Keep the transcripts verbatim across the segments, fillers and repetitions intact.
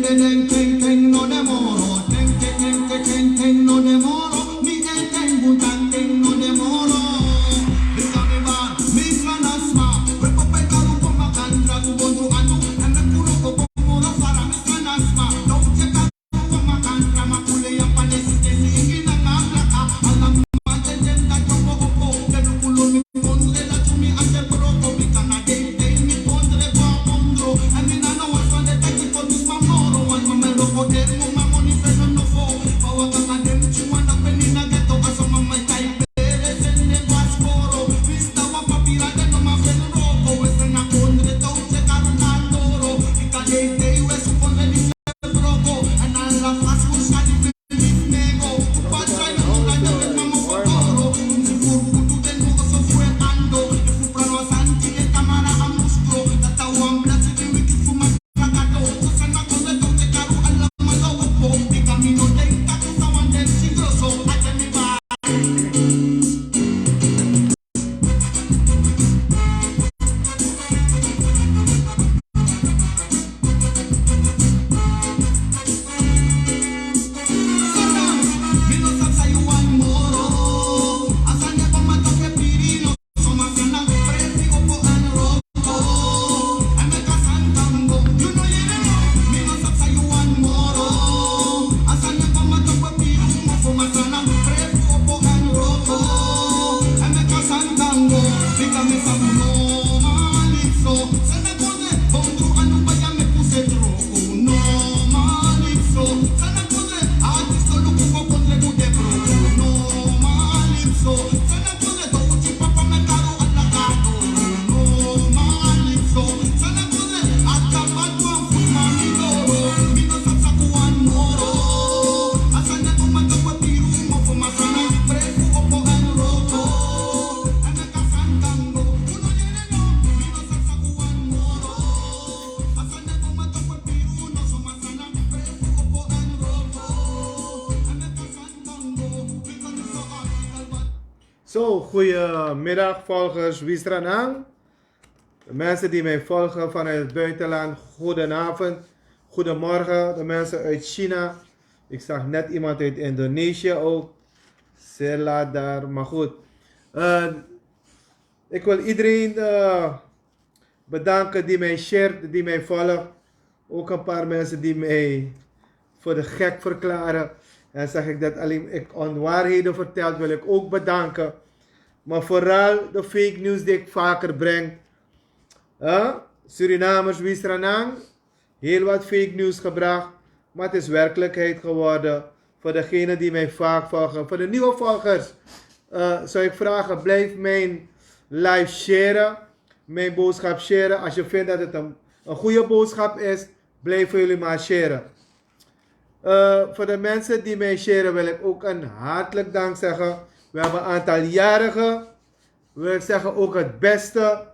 Ten, ten, ten, no demoro. Ten, ten, ten, ten, ten, ten, no demoro. Mi ten, ten, bun tan, ten, no demoro. Bika mi ba, mi kanasma. We pope karu ko makantra ku bondru anu. En me kuro ko bomoro fara mi kanasma. Don cheka ko makantra ma kule ya pane siste si ingi na na plaka. Ala mi ma ten, ten, ta chopo opo. Te du kulo mi kondre la tu mi ante broko. Bika na dei, dei mi kondre kwa ondro. En mi na no wan san de taki ko dus mamoro. Wan mama loko de mo mamoni feno no fo. Bawa kaka dem chuan da peni na geto. Aso mama tai pere sende kwa skoro. Vista wa papira de no ma feno roko. We se na kondre tou se karu na toro. Bika dei, dei we su kondre di se broko. En ala fas ku sani. Zo, goedemiddag volgers Wisranang. De mensen die mij volgen vanuit het buitenland, goedenavond, goedemorgen. De mensen uit China. Ik zag net iemand uit Indonesië ook. Sela daar, maar goed. Eh, ik wil iedereen eh, bedanken die mij shared, die mij volgt. Ook een paar mensen die mij voor de gek verklaren. En zeg ik dat alleen ik onwaarheden vertel, wil ik ook bedanken. Maar vooral de fake news die ik vaker breng. Hè? Surinamers, Wisranang, heel wat fake news gebracht. Maar het is werkelijkheid geworden. Voor degenen die mij vaak volgen, voor de nieuwe volgers, eh, zou ik vragen, blijf mijn live sharen, mijn boodschap sharen. Als je vindt dat het een, een goede boodschap is, blijven jullie maar sharen. Eh, voor de mensen die mij sharen wil ik ook een hartelijk dank zeggen. We hebben een aantal jarigen. Wil ik zeggen ook het beste.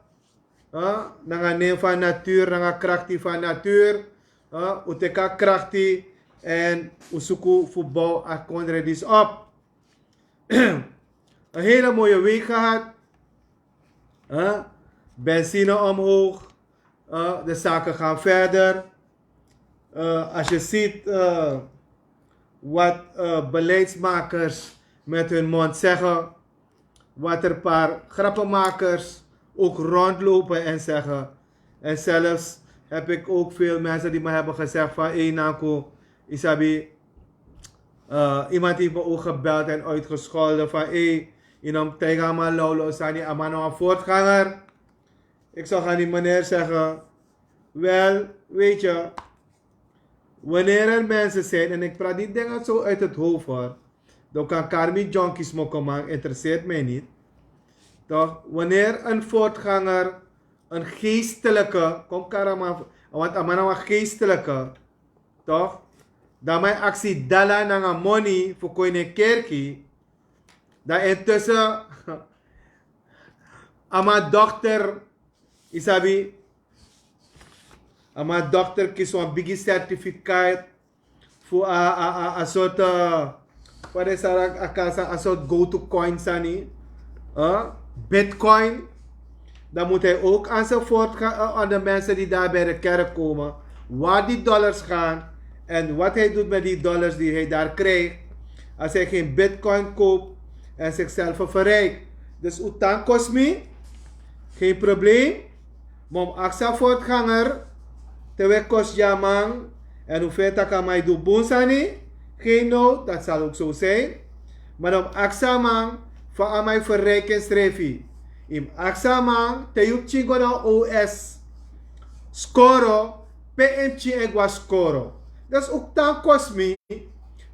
Eh, nanga nen van natuur, nanga krakti van natuur. Eh, un teki a krakti en un suku fu bow a kondre disi op. Een hele mooie week gehad. Hè? Benzine omhoog. Eh, de zaken gaan verder. Eh, als je ziet eh, wat eh, beleidsmakers met hun mond zeggen, wat er paar grappenmakers ook rondlopen en zeggen. En zelfs heb ik ook veel mensen die me hebben gezegd van: "Hé, Nanko, isabi, eh, iemand heeft me ook gebeld en uitgescholden van: 'Hé, je nam tegen allemaal Laulo Sani, Amano, een voortganger.'" Ik zou gaan die meneer zeggen: "Wel, weet je, wanneer er mensen zijn, en ik praat die dingen zo uit het hoofd, hoor, dan kan Carmi Jonkies Mokomang, interesseert mij niet. Toch, wanneer een voortganger, een geestelijke, kom Karaman, want Amana was geestelijke, toch? Dan mijn actie Dala nanga money voor Koine Kerki. Dan intussen, aan mijn dochter, isabi, aan mijn dochter kies een biggie certificaat voor a, a, a, a soort, eh, wat is dat, a, a kasa, a soort go-to coin sani, eh, Bitcoin. Dan moet hij ook enzovoort gaan, eh, aan de mensen die daar bij de kerk komen, waar die dollars gaan, En wat hij doet met die dollars die hij daar krijgt, als hij geen bitcoin koopt en zichzelf verrijkt. Dus u tan kost mi, geen probleem. Maar om aksa voortganger te we kost jaman en hoeveel taka mij doet boensani, geen nood, dat zal ook zo zijn. Maar om aksa man, van aan mij verrijken srefi. Im aksa man, te yuk chingo na O S. Skoro, pe en pikin e gwa skoro. Dus ook dan kost mi,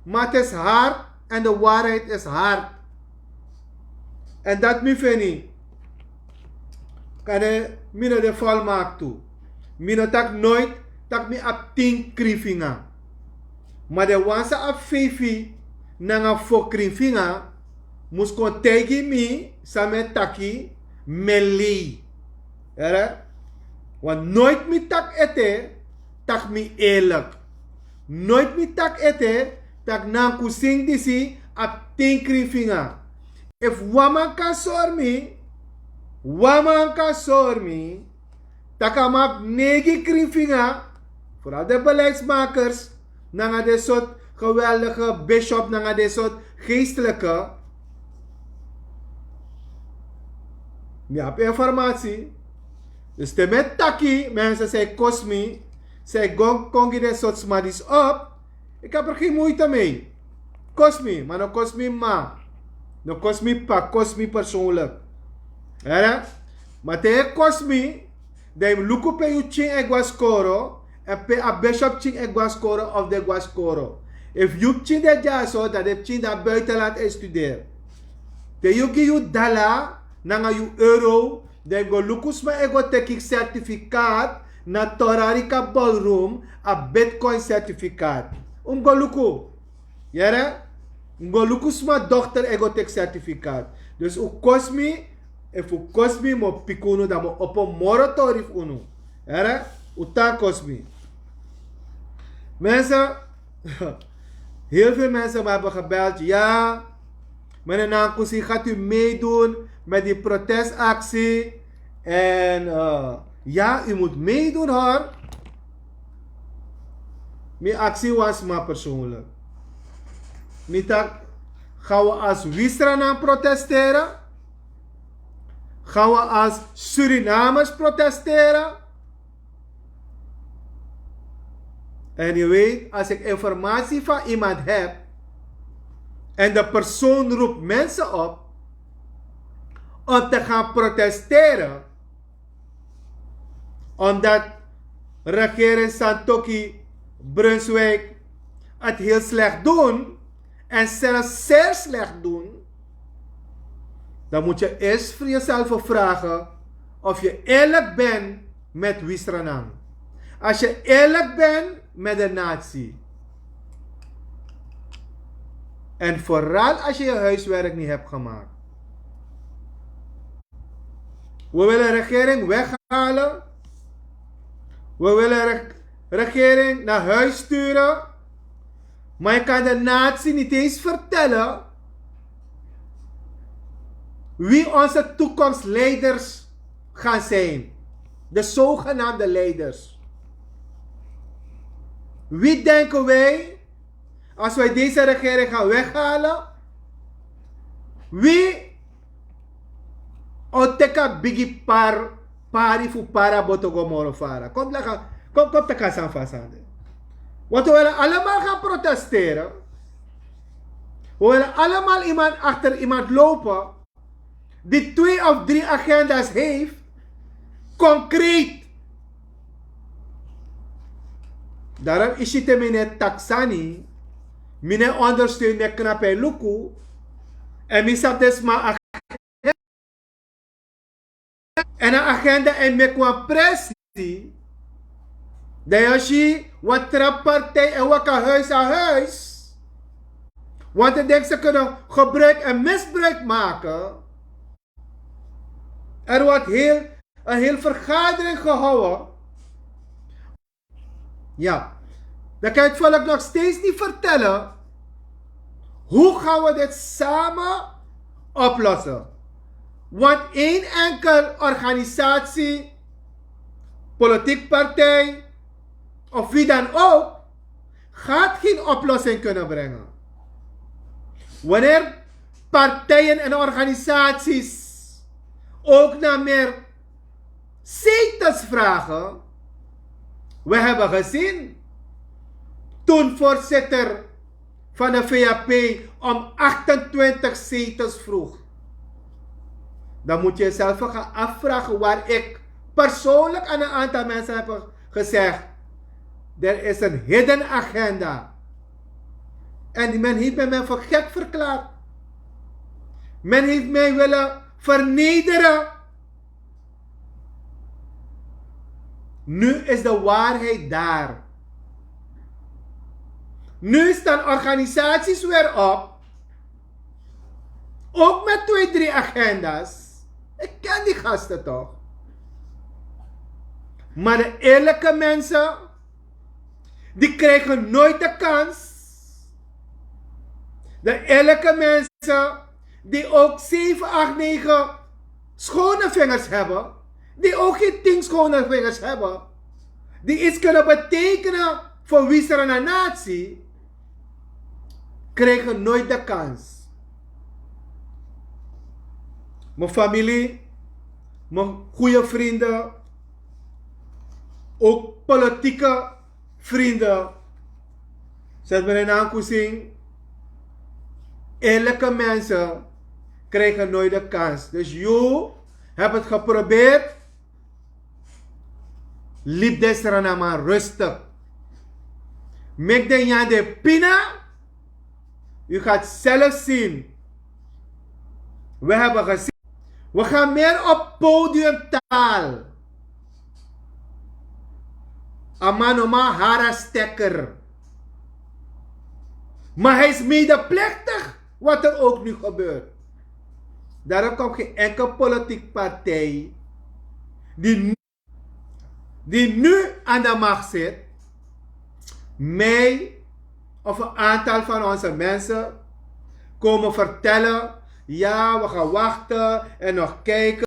maar het is hard en de waarheid is hard. En dat mi feni. Kade mi no de volmaakt tu. Mi no tak nooit, tak mi abi tin krin finga. Maar de wansa abi feifi nanga fo krin finga, mus kon taigi mi san mi e taki, mi e lei. Here? Want nooit mi tak ete, tak mi eerlijk. Nooit mi tak ete, tak nan kusin disi abi tin krin finga. Efu wan man kan sori mi, wan man kan sori mi, tak a man abi neigi krin finga, vooral de beleidsmakers, nanga de sort geweldige bishop, nanga de sort geestelijke. Mi abi informatie. Dus te mi e taki, mensen, zij kost mi, zij kon gi den sort sma disi op. Ik heb er geen moeite mee. Kost mi, maar no kost mi ma. No kost mi pa, kost mi persoonlijk. Here? Maar te kost mi, dan yu mus luku pe yu pikin e gwa skoro, en pe a bishop pikin e gwa skoro of den gwa skoro. Efu yu pikin de dyaso, dan den pikin dan buitenland e studeri. Te yu gi yu dala nanga yu euro, dan yu go luku sma e go teki certificaat na Torarika Ballroom, a bitcoin certificaat. Un mus go luku. Yere? Un mus go luku sma dochter e go teki certificaat. Dus un kosi mi, efu un kosi mi, mi o piki unu, dan mi o opo moro tori fu unu. Yere? Un tan kosi mi. Mensen, heel veel mensen hebben gebeld. Ja, meneer Nankusi, gaat u meedoen met die protestactie? En eh, ja, u moet meedoen, hoor. Mi aksi wan sma persoonlijk. Mi taki, gaan we als Wisranan protesteren? Gaan we als Surinamers protesteren? En je weet, als ik informatie van iemand heb en de persoon roept mensen op om te gaan protesteren, omdat regering Santokhi Brunswijk het heel slecht doen en zelfs zeer slecht doen, dan moet je eerst voor jezelf vragen of je eerlijk bent met Wisranan. Als je eerlijk bent met de natie. En vooral als je je huiswerk niet hebt gemaakt. We willen regering weghalen. We willen re- regering naar huis sturen. Maar je kan de natie niet eens vertellen wie onze toekomstleiders gaan zijn. De zogenaamde leiders. Wie denken wij, als wij deze regering gaan weghalen, wie o teki a bigi par pari fu para boto go moro fara. Kom laga, kom, kom taki a sani fu a sani de. Want we willen allemaal gaan protesteren. We willen allemaal iemand achter iemand lopen die twee of drie agenda's heeft, concreet. Daarom isi te mi no e taki sani, mi no e ondersteun, mi e knapu e luku. En mi sabi den sma a- en a agenda e meki wan presi. Dan yu o si wan tra partij e waka huis a huis. Want den denki se kunnen gebruik en misbruik maken. Er wordt heel, een heel vergadering gehouden. Ja, dan kan je het volk nog steeds niet vertellen. Hoe gaan we dit samen oplossen? Want één enkel organisatie, politiek partij of wie dan ook, gaat geen oplossing kunnen brengen. Wanneer partijen en organisaties ook naar meer zetels vragen, we hebben gezien toen voorzitter van de V A P om achtentwintig zetels vroeg. Dan moet je jezelf gaan afvragen, waar ik persoonlijk aan een aantal mensen heb gezegd: er is een hidden agenda. En men heeft mij, mij voor gek verklaard. Men heeft mij willen vernederen. Nu is de waarheid daar. Nu staan organisaties weer op. Ook met twee, drie agenda's. Ik ken die gasten toch. Maar de eerlijke mensen, die krijgen nooit de kans. De eerlijke mensen, die ook zeven, acht, negen schone vingers hebben, die ook geen tien schone vingers hebben, die iets kunnen betekenen voor Sranan natie, krijgen nooit de kans. Mijn familie, mijn goede vrienden, ook politieke vrienden. Zet me in aan, cousin. Eerlijke mensen krijgen nooit de kans. Dus you hebt het geprobeerd. Libi den Sranan man rustig. Meki den nyan de pina. U gaat zelf zien. We hebben gezien. We gaan meer op podiumtaal. A man no man hara stekker. Maar hij is medeplichtig wat er ook nu gebeurt. Daarom komt geen enkel politieke partij die nu, die nu aan de macht zit, mij of een aantal van onze mensen komen vertellen: ja, we gaan wachten en nog kijken.